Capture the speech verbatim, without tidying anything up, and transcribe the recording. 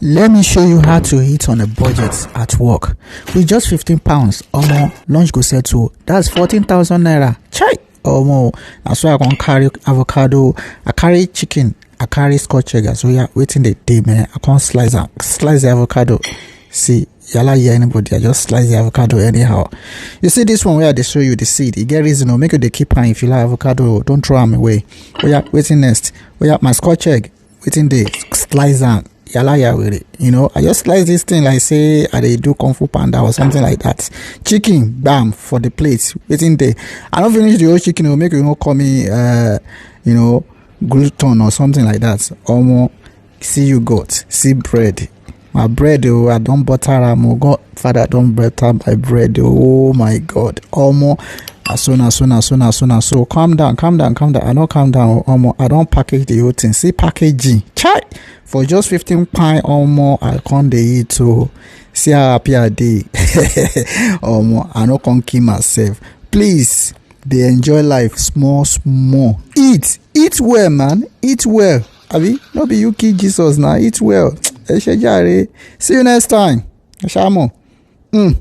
Let me show you how to eat on a budget at work. With just fifteen pounds, omo, lunch go settle. That's fourteen thousand naira. Chai! Omo, na so I come carry avocado, I carry chicken, I carry scotch egg. So yeah, wetin dey dey, man? I come slice am, slice the avocado. See, yala yeah, anybody, I just slice the avocado anyhow. You see this one where I dey show you the seed. E get reason o, make you dey keep am if you like avocado. Don't throw am away. Oh yeah, wetin next? Oh yeah, my scotch egg. Wetin dey? Slice am. Yala ya were. You know, I just slice this thing like say I dey do kung fu panda or something like that. Chicken, bam, for the plate. Wetin dey? I don't finish the whole chicken. Will make you no call me, uh, you know, gluten or something like that. Omo, see you got, see bread. My bread, oh, I don't butter am. Oh, God, Father, don't butter my bread. Oh my God, omo. As soon as soon as soon as soon as so calm down, calm down, calm down. I don't calm down, omo. I don't package the whole thing. See packaging, chai. For just fifteen pound, omo, I can't dey eat. So see how happy I dey. Omo, I no come kill myself. Please, dey enjoy life small small. Eat, eat well, man. Eat well. Abi, no be you kill Jesus now. Eat well. Ẹ ṣé jàre. See you next time. Ẹ ṣá mọ̀. Mm.